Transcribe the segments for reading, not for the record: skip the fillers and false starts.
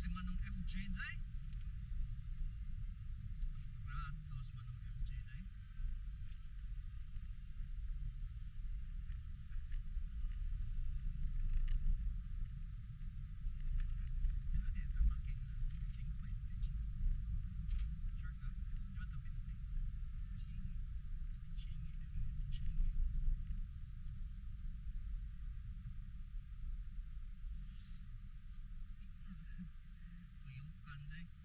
Si Manong FJ Jay. Ratos Manong FJ Jay. Yun na dito, making ching plate. Sure ka? Di ba ito binti? Chingi. Chingi. Tuyukan, Jay.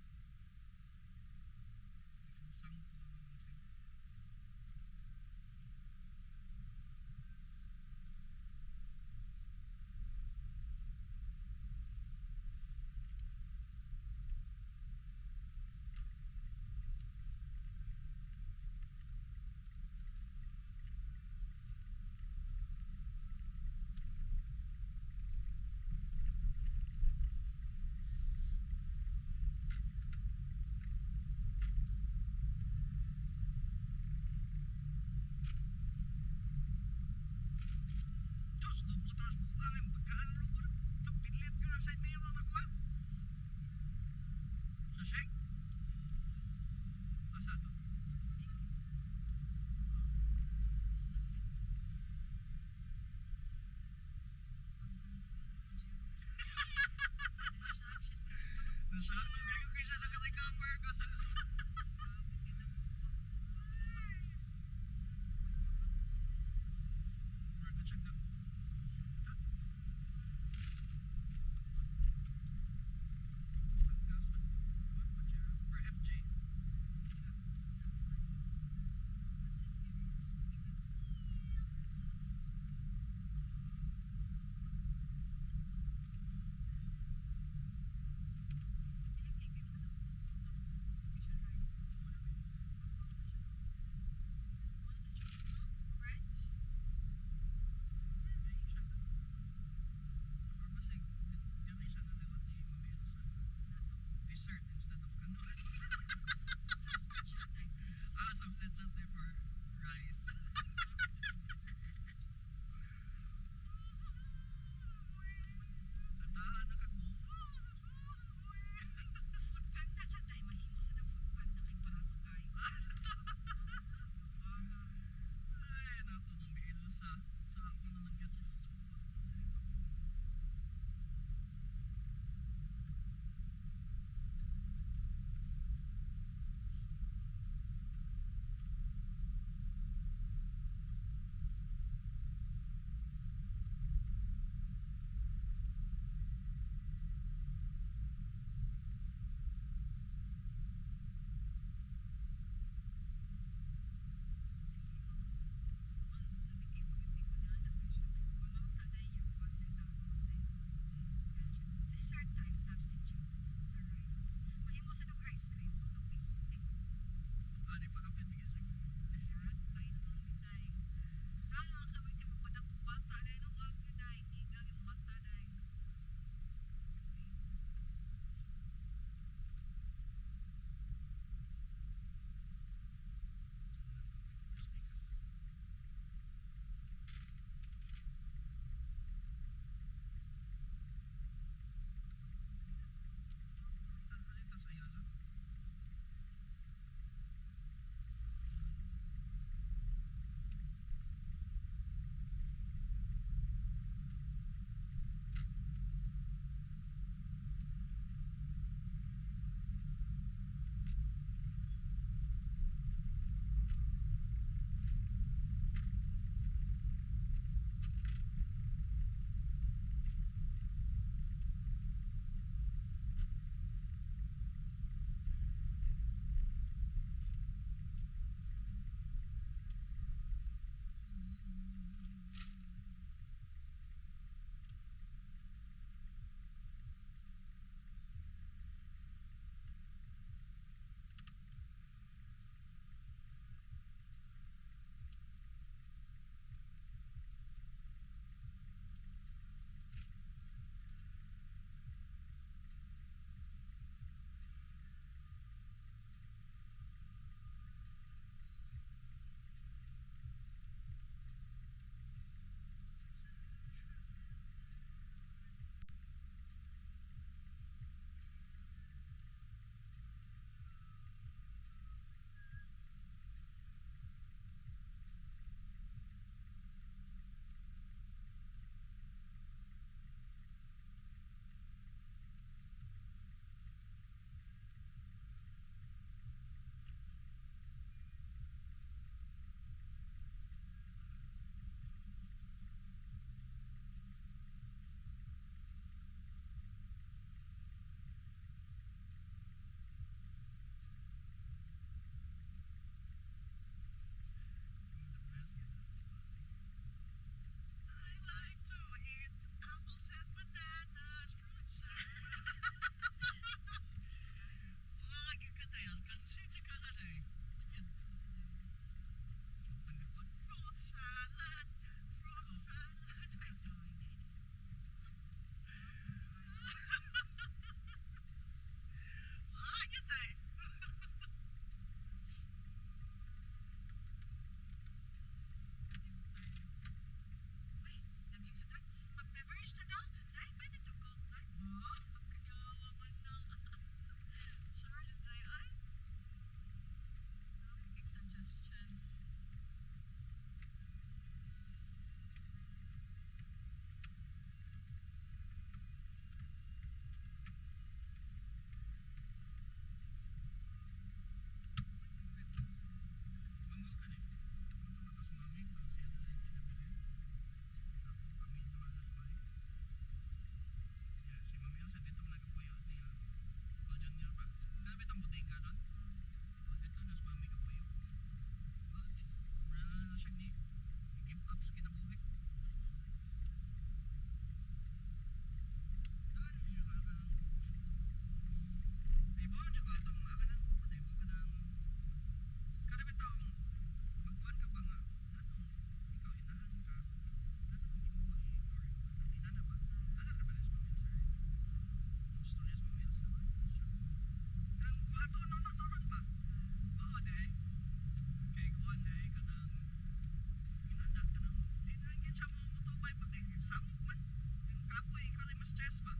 Ma-stress ba?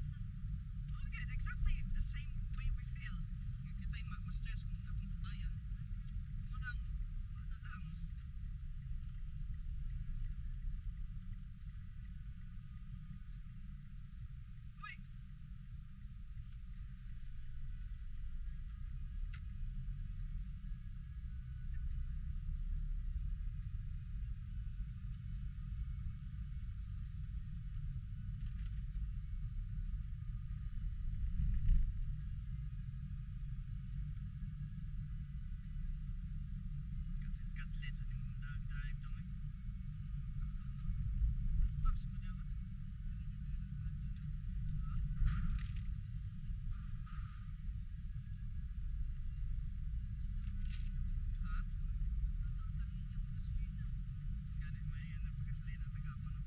Okay, exactly the same way we feel. Nga kita'y ma-stress kung atong tubayan. Mao nang, wala lang. Uy! Gatlit sa imong drive dong eh. Max mo niya. Ha? Gani may ano pagkasalina tagapon, no?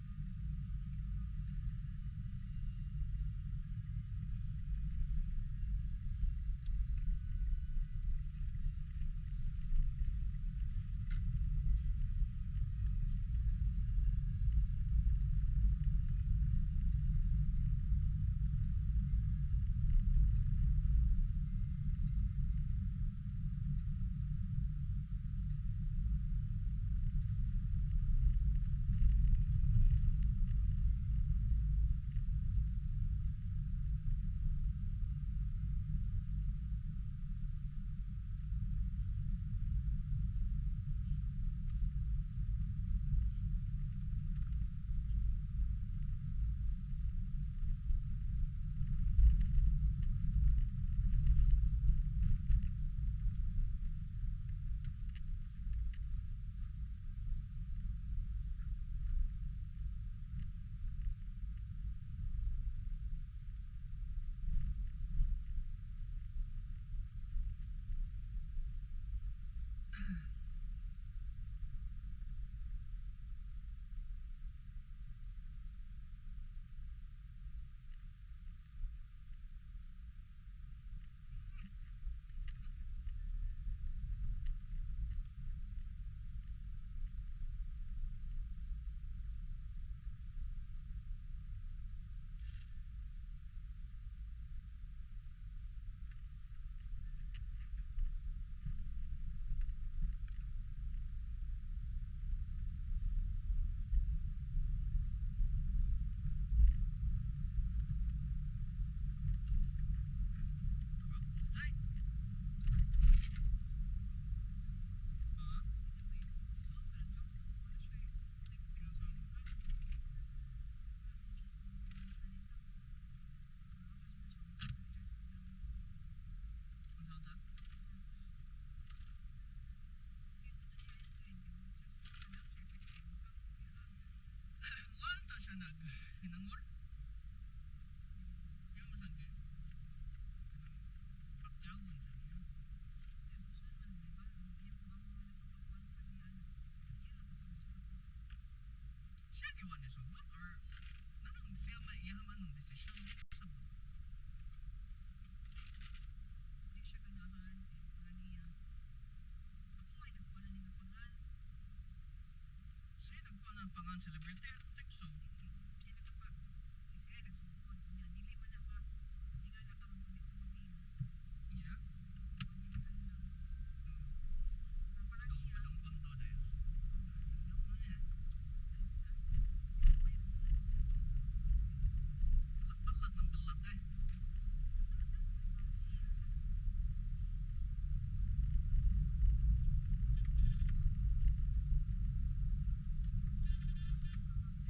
Jay. Ha? Kinsa? Unsa, unsa? Wala siya nag hinangol. Yung masan kay kanang pakyawon sa niya. Siya giwa ni sugot or nanong siya may iya man ng desisyon sa Di siya ganahan kay para niya. Ako may nagkuha na nga pangan. Siya nagkuha ng pangan celebrity, I don't think so. Siya nakapa si siya nagsugod niya dili man na ka tingala karon kung tungod nimo. Pagbilihan lang. Pero para Dong niya padong punto dahil. Yeah. Balat ng balat eh.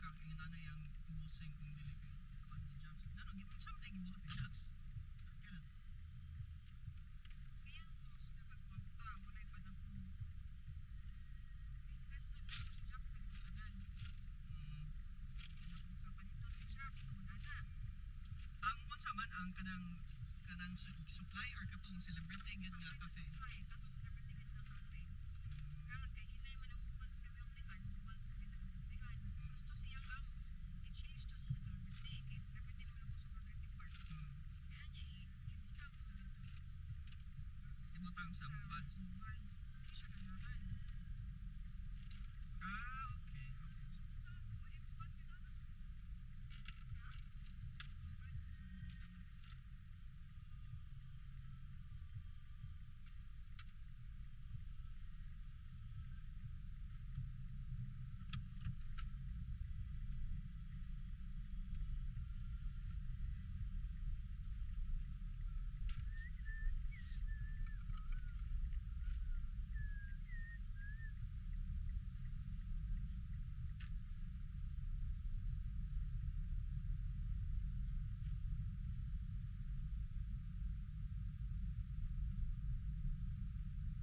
Kag ingana yang busing kung dili kay kuan ni Jax. Nano gibang sa man gibuhat ni Jax. Kailan? Kaya ang gusto pagpunta, walay panahon. Invest na lang si Jax kalimutan. Kapanindot si Jax, tungod ana. Ang unsa man ang kanang supply or katong celebrity gid nga Outside the cafe? Supply, katong celebrity gid nga cafe. Karon kay hinay man ang Ubans nga milktehan, Ubans nga milktehan. Gusto siyang amo i-change to sa celebrity kay celebrity naman ang kusog creative park. Kaya niya ibutang ko dito Ibutang sa Vans. Vans. Di siya ganahan. Ah, okay. So total ko expand yun ana. Ha? Congrats sa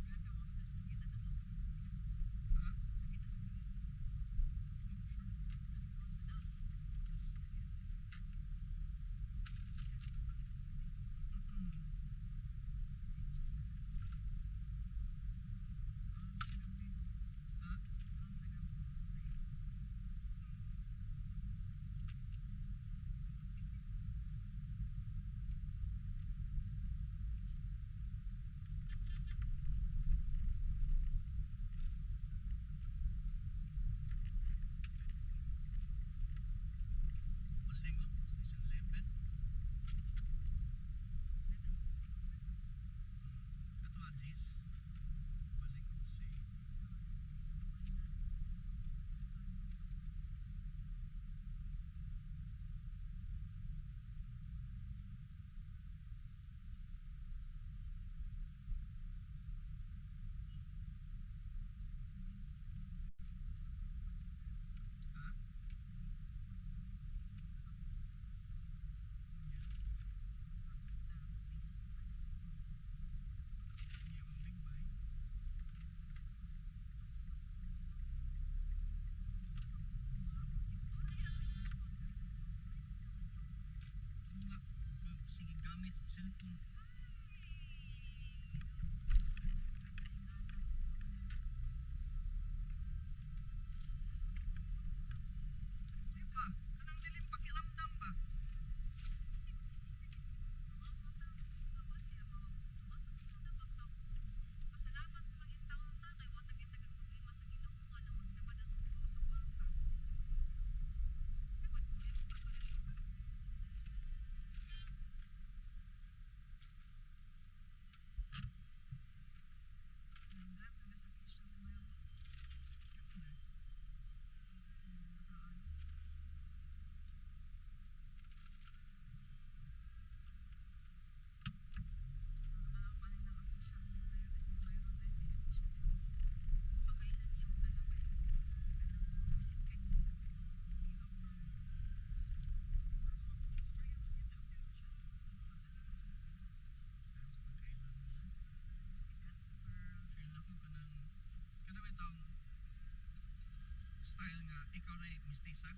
Grabe ang mga sa dugitan ng mga Ha? nakita sa dugitan. Oh, sure. Ha? Building oh, Station 11. Ato Adris. Balik si Ha? Yeah. Yung big bike. Nga, sige gamit sa cellphone. Di ba? Kanang dilim pakiramdam ba? Pasalamat mo lang yung taon ta kay wa ta gyud nagkaproblema sa Ginoo nga nang magnabad atong tulo sa kwarta. Sa pagbulit pa to dito ka. Nag-drive na sa Christian sa Mayro. Nakaano. Nakakapanin ng official ni Mayro kasi mayroon tayo si official. Makailan niya magtanong kayo kanang visit kay nila pero give up na. Storya man kita pero siya pasalamat siya. Pero sa kailan. Kasi at for Feel na ko kanang itong style nga ikaw ray mistisa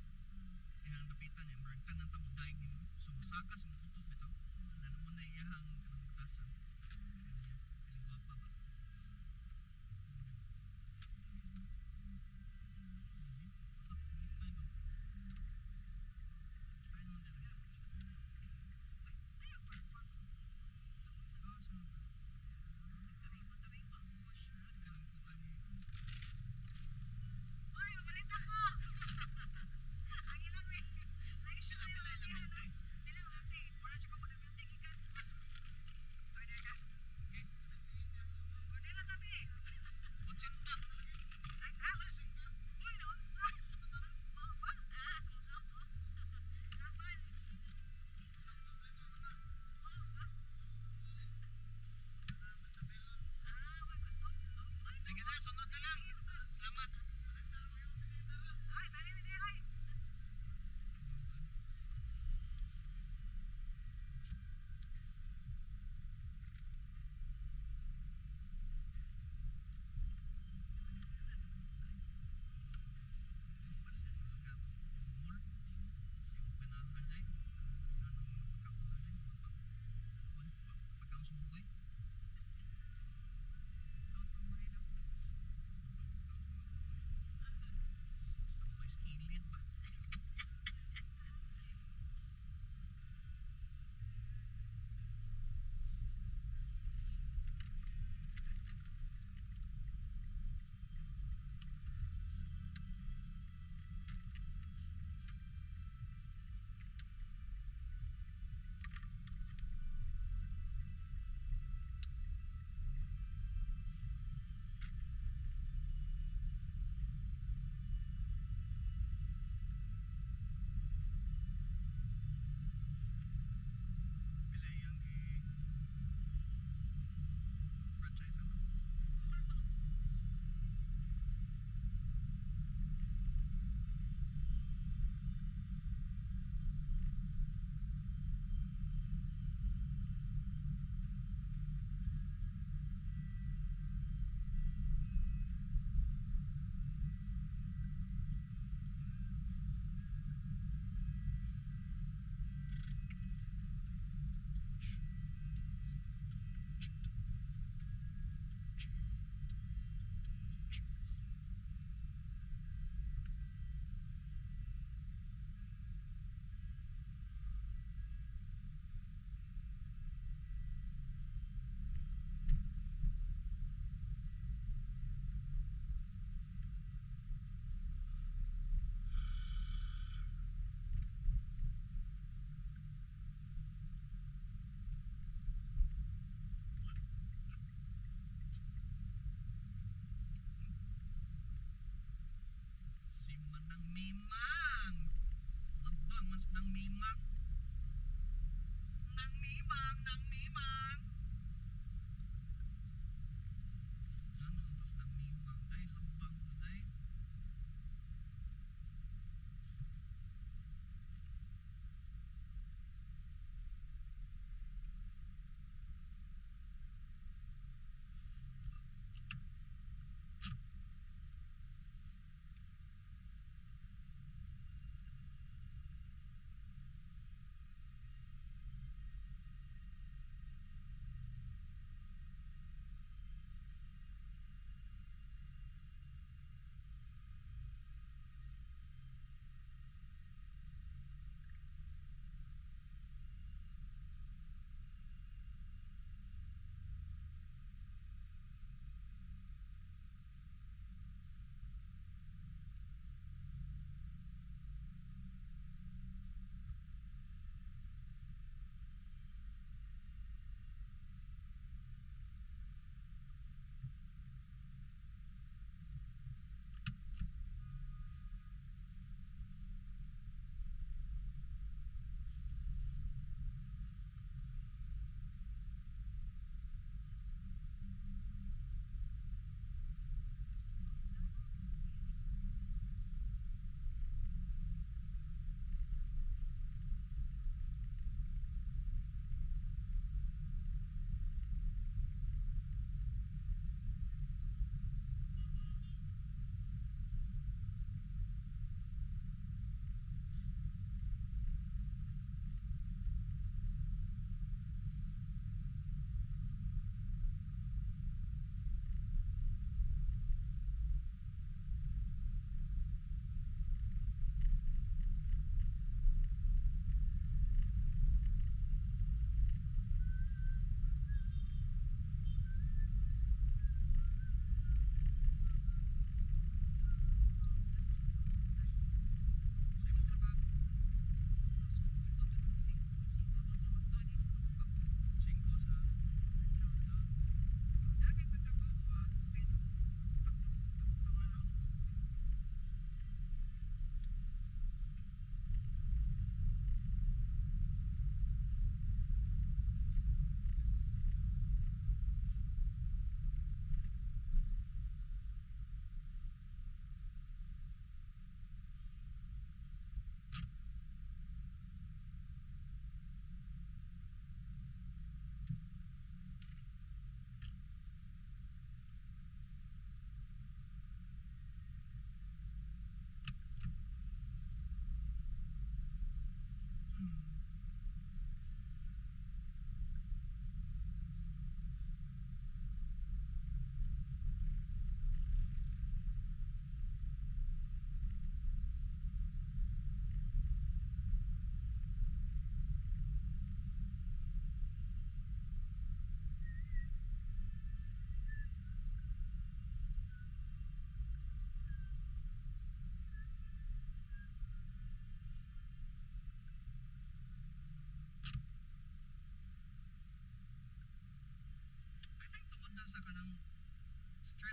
iyang dapitan niya murag tanan ta mo daig nimo, so musaka sa mong utok bitaw na mo na iyahang kanang tasa. Kaya niya feeling gwapa ba. Kain mo dili. Ayaw, park. Ah, sa Nagtariwa-tariwa ang wash. Kanang kuan. Uy, mapalit ako! Ang ilang may like Sila share pila yung ilang mga milk tea. Ilang milk tea. Mura siya ko muna milk tea gikan. Order ka? Okay. Order na tabi. 80. Ay, ah, wala. Uy, naunsa. Mao ba? Ah, sold out oh. Laban. Mao ba? Ah, way kusog. Oh, ay, Sige na, sunod na lang. Sige, sunod. Salamat. Ay, bali, bali, ay.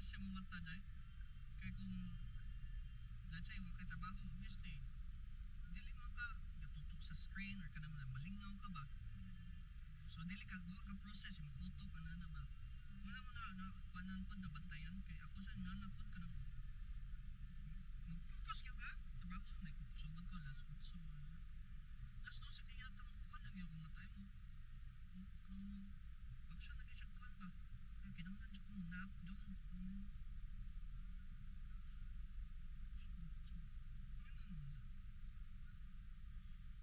Ka-process sa imong mata jay. Kay kung, let's say, wa kay trabaho, obviously, dili man ka gatutok sa screen or kanang na malingaw ka ba. So dili ka, wa ka process imong utok ana na ba. Una una na kuanan pod, nabantayan kay ako sa nana pod, kanang mag-focus gyud ka trabaho, like sugod ko alas 8, alas 12 kaya yata mo kuan lagi ako matay mo. Kung action na siya kuan ba. Kaya kinahanglan siya ko nap doon. Ano naman sa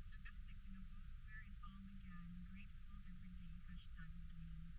Sarcastic, boss. Where it all began. Grateful every day. #Dwayne.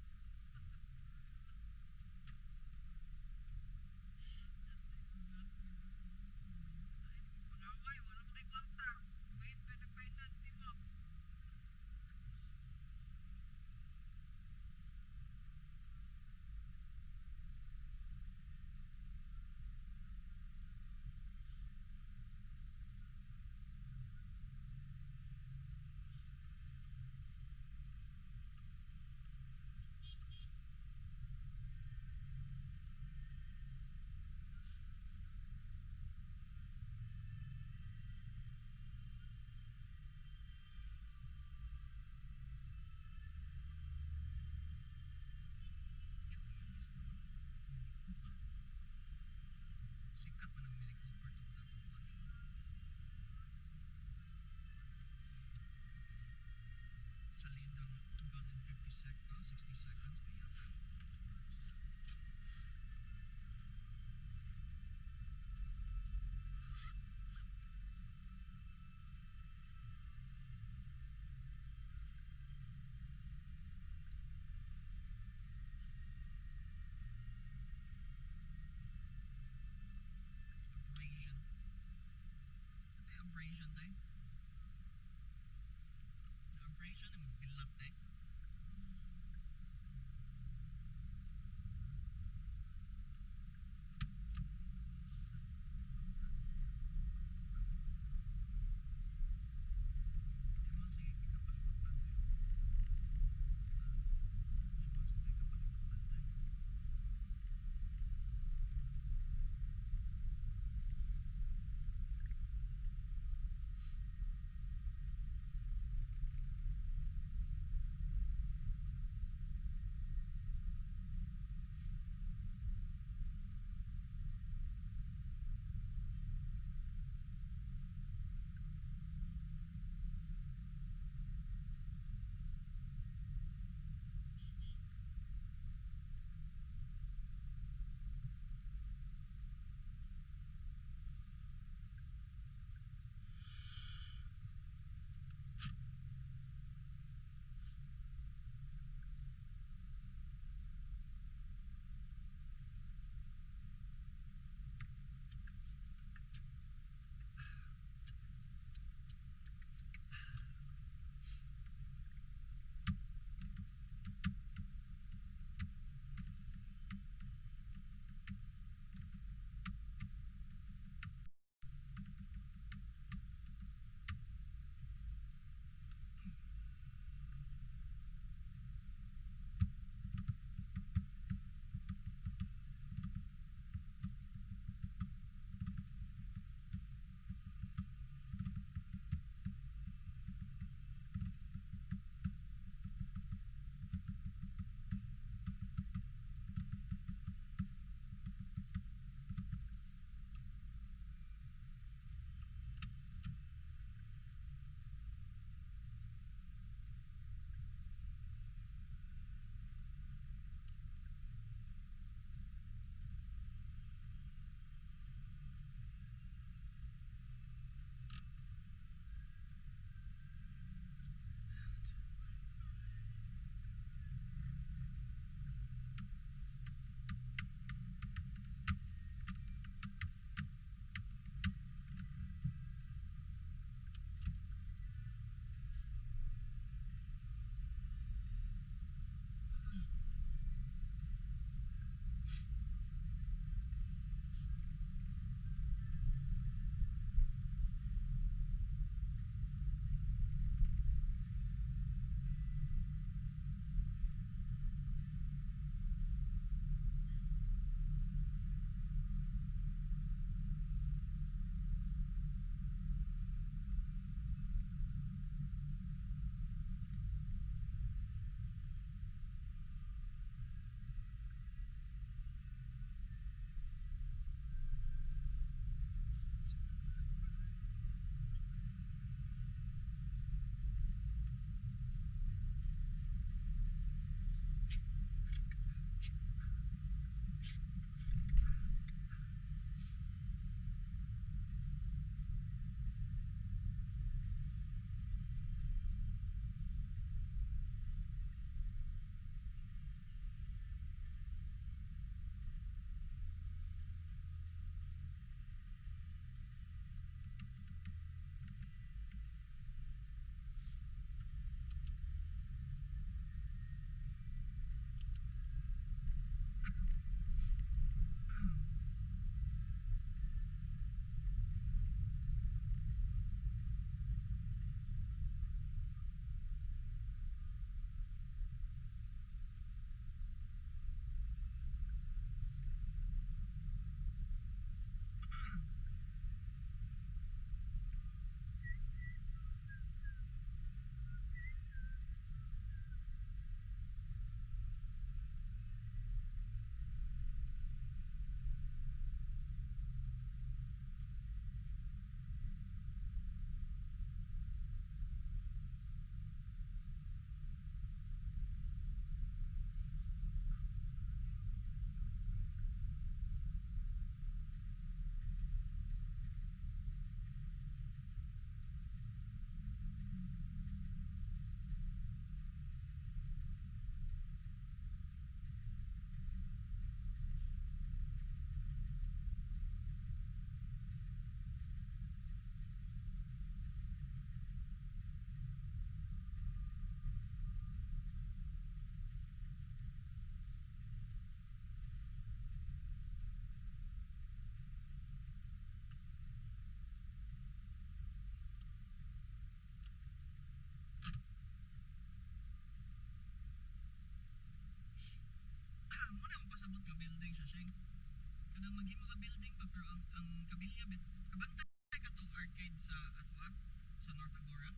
Kanang maghimo ka building pa pero ang kabilya bit kabantay ka tong arcade sa atwa sa North Agora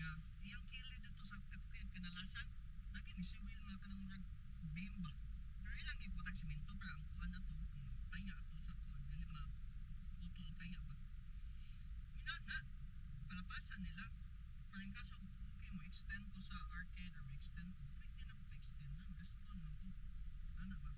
nga iyang kilid dito sa kanalasan lagi ni siwil nga kanang murag beam ba, pero ilang gibutang semento, pero ang kuan na to, ang taya ato sa kuan, dili ma putol ang taya ba, inana palapasan nila. Pero in kaso okay mo extend ko sa arcade or mo extend ko, pwede na ko pa-extend na gaston lang ko ana ba.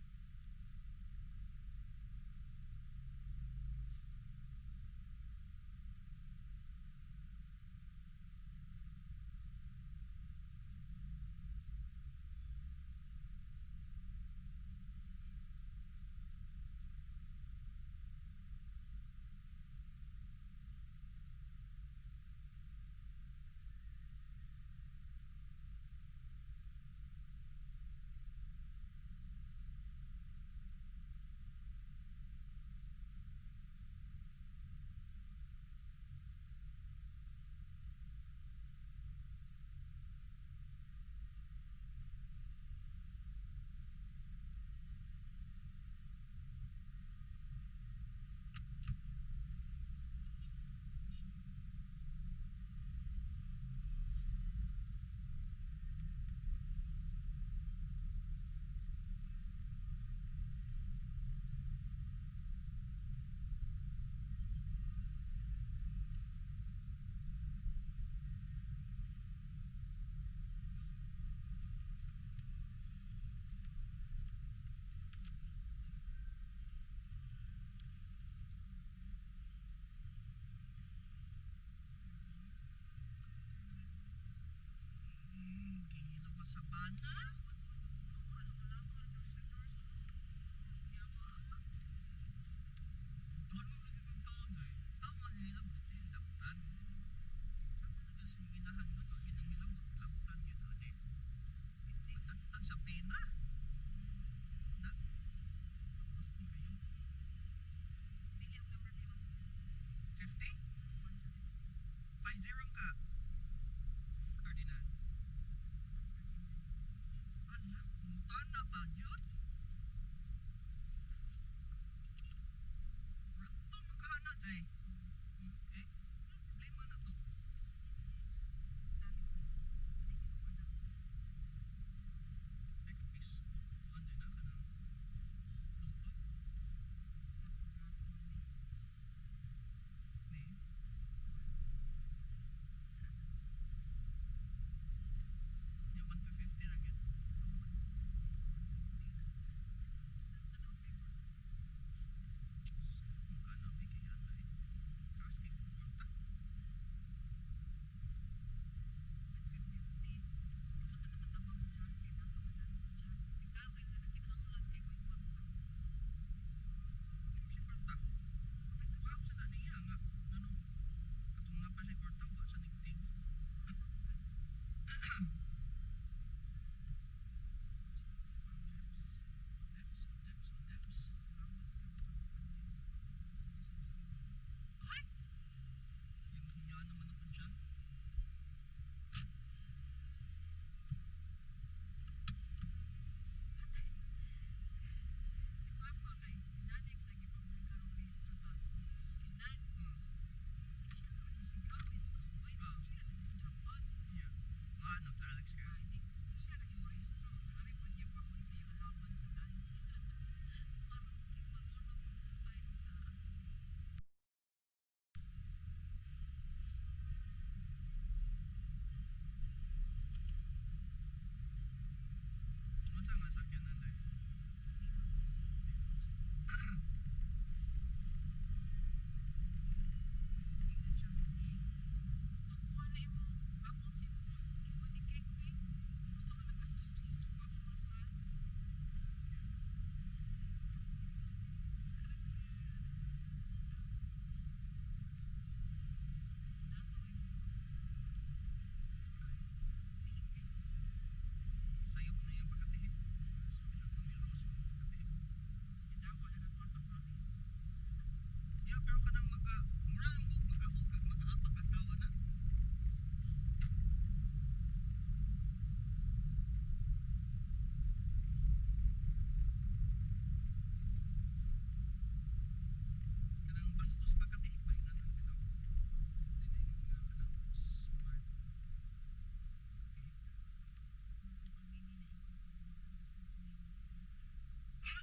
Gihilo ko sa bana. Doon mo lagi kong taon sa tama nilabot eh, laptan. Sa mga kasi ginahan mo to, ginang nilabot, laptan yun ani. Matagtag sa pena. Na. Kayo. Pili og number ko. 50? 1 to 5-0 ka. 39. 50.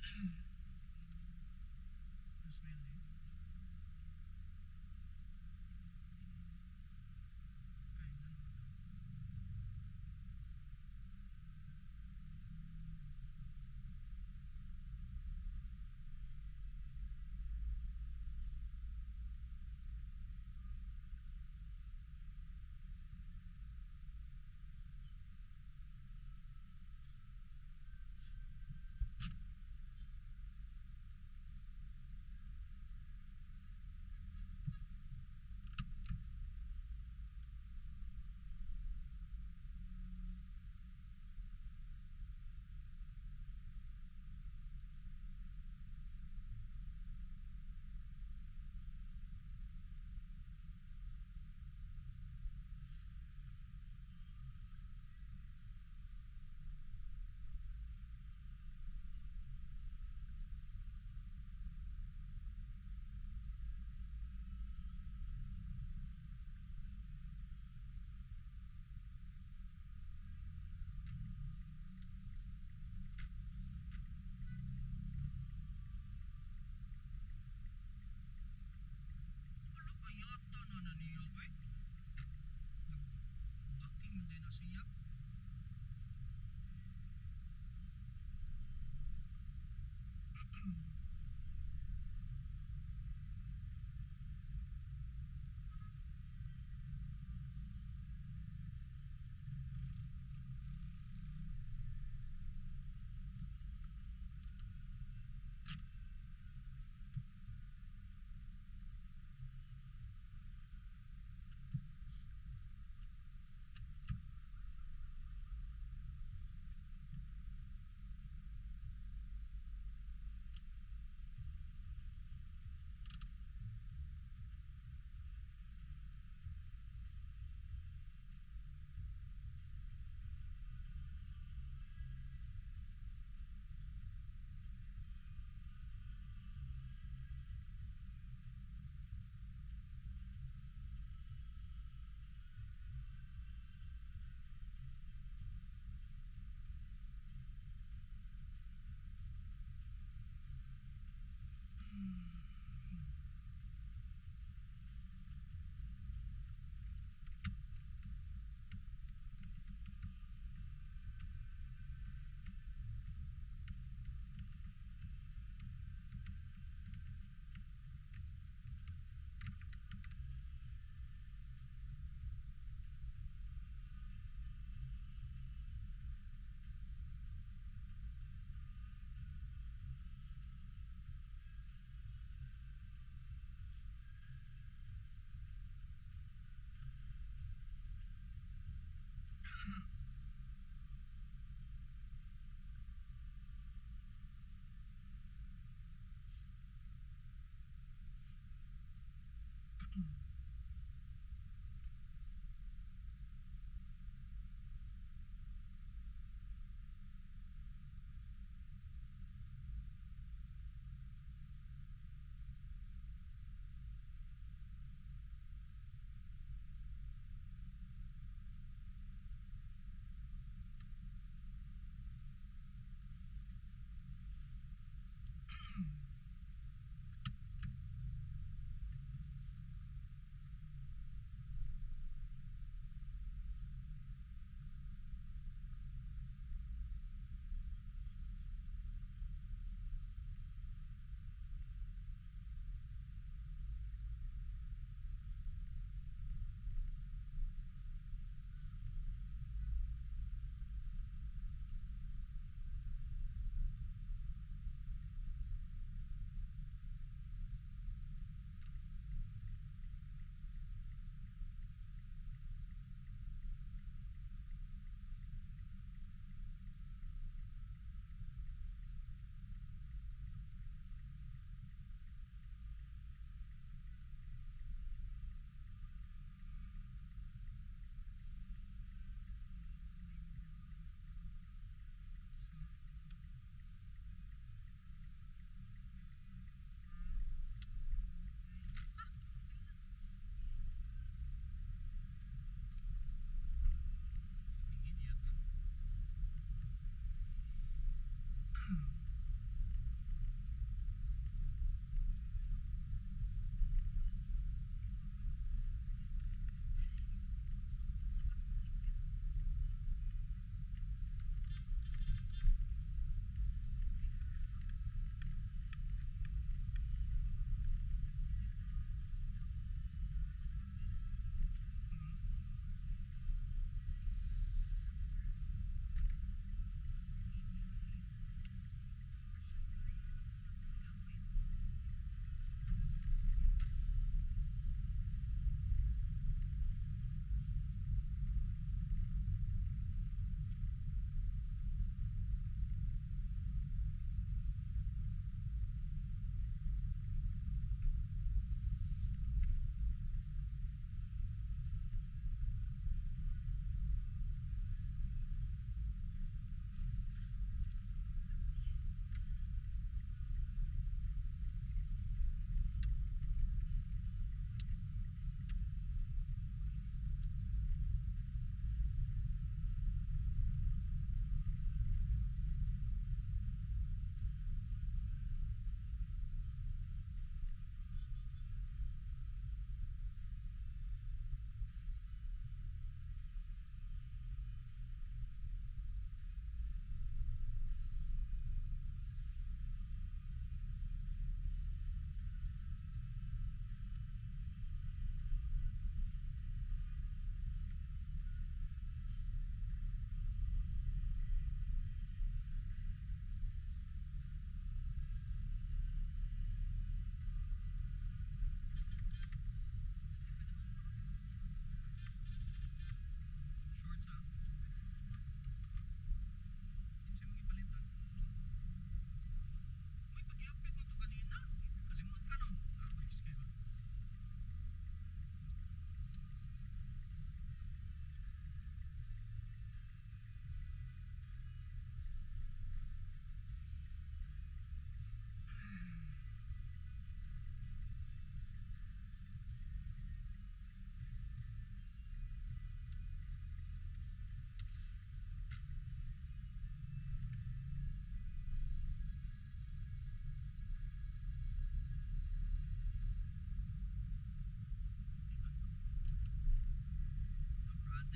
Ang smell eh. Ay, ano ba to?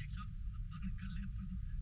So, nagkalit.